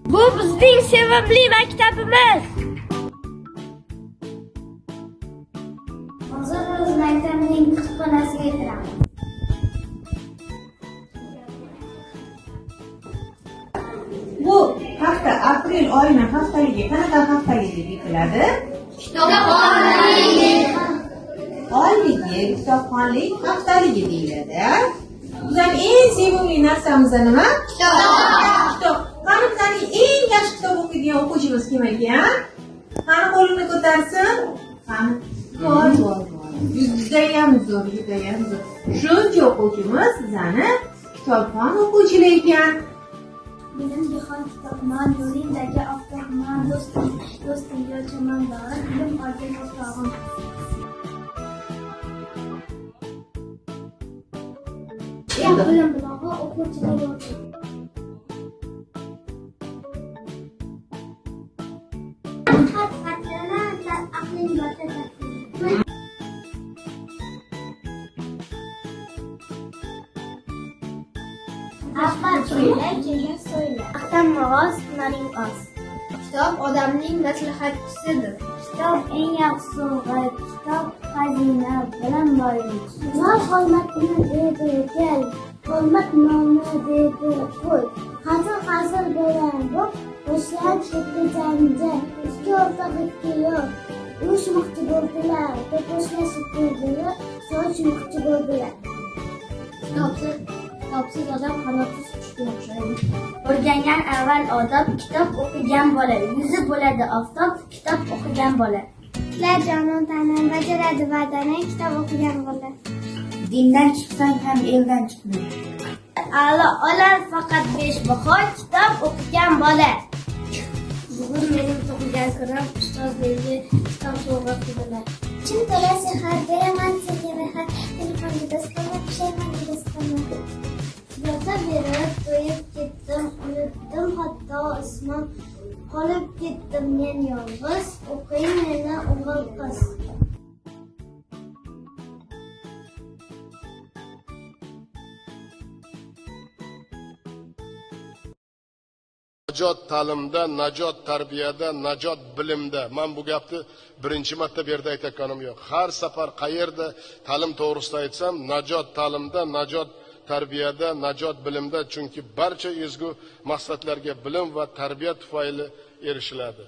Bu bizning sevimli maktabimiz. Hozir biz maktabning kutubxonasiga kiramiz. Bu hafta aprel oyini haftaligi qanaqa haftaligi deb aytiladi? Kitobxonlik Oyligi, kitobxonlik haftaligi deyiladi. Bizning eng sevimli narsamiz nima? Kitob. Kitob. Qani bizning eng yaxshi kitob o'qiydigan o'quvchimiz kim ekan? Qani qo'lini ko'tarsin. Qani. Voy voy voy. Judayam zo'r, judayam zo'r. Shuncha o'quvchimiz bizani kitobxon o'quvchilar ekan. Bilim jahon kitobman, yo'lingdagi oftobman, do'stim, do'stim yo'lchaman, doim ilm olgin o'rtog'im. Bilim bulog'i o'quvchilar yo'li. Xat xatlana, aqling borsa taklif. Avval o'yla, keyin so'yla. Maqtanma oz, hunaring oz. Kitob odamning maslahatchisidir. Kitob eng yaxshi sovg'a, kitob xazina, bilim boylik. Mol qolmatni dedi kel, qolmat nonni dedi qo'y. Hazil bilan bo'p, boshlanib ketdi janjal. Ikki o'rtoq ikki yo'l. Urushmoqchi bo'ldilar, to'qishlashib turdilar, sochmoqchi bo'ldilar. Kitobsiz odam qanotsiz qushga o'xshaydi. O'rgangan avval odob, kitob o'qigan bola, yuzi bo'ladi oftob, kitob o'qigan bola. Itlar jonon tanim bajaradi va'dani, kitob o'qigan bola. Dindan chiqsang ham eldan chiqma. A'lo olar faqat 5 baho, kitob o'qigan bola. Bugun mening tug'ilgan kunim, ustoz menga kitob sovg'a qildilar. Chin to'la sehr beraman senga mehr, telefonga do'st qilma, pushaymonga do'st qilma. Yotaverib to'yib ketdim, unutdim hatto ismim, qolib ketdim men yolg'iz, o'qing meni o'g'il qiz. Najot ta'limda, najot tarbiyada, najot bilimda. Men bu gapni birinchi marta bu yerda aytayotganim yo'q. Har safar qayerda ta'lim to'g'risida aytsam, najot ta'limda, najot tarbiyada, najot bilimda, chunki barcha ezgu maqsadlarga bilim va tarbiya tufayli erishiladi.